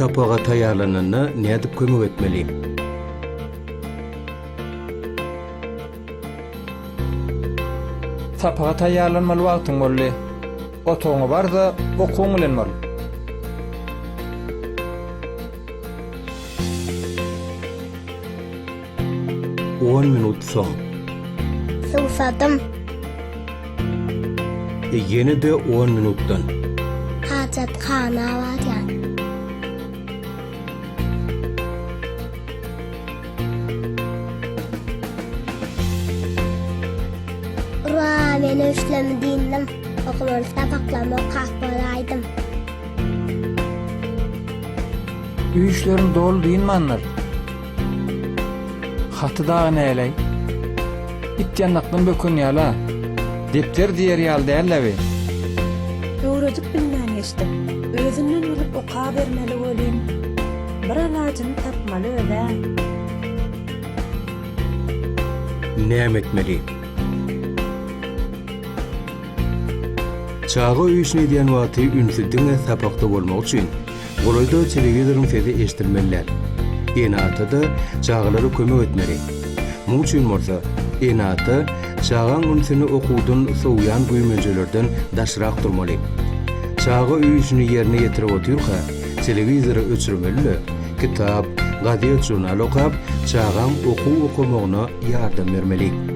Sapaga taýýarlananda nädip kömek etmeli? Sapaga taýýarlanmaly wagtyň boldy. Otagyňa bar-da, okuwyň bilen bol. On minut soň. Suwsadym. Ýene-de on minutdan. Hajathana barýan. Ura, men öýüşlerimi dyndim. Okamaly sapaklarymy okap bolaýdym. Öýüşlerim doly dynmandyr. Haty dagy näleý? It ýandakdan böken ýaly-a. Depder diýer ýaly däl-dä bi. Öwredip bilmän geçdim. Özünden bilip okabermeli welin, bir alajyny tapmaly öz-ä. Näme etmeli? Çaga öý işini edýän wagty ünsi diňe sapakda bolmagy üçin, golaýda telewizoryň sesi eşidilmeli däl. Ene-ata-da çagalara kömek etmeli. Muň üçin bolsa, ene-ata çagaň ünsüni okuwdan sowýan güýmenjelerden daşrak durmaly. Çaga öý işini ýerine ýetirip otyrka, telewizory öçürmeli-de, kitap, gazet-žurnal okap, çagaň okuw okamagyna ýardam bermeli.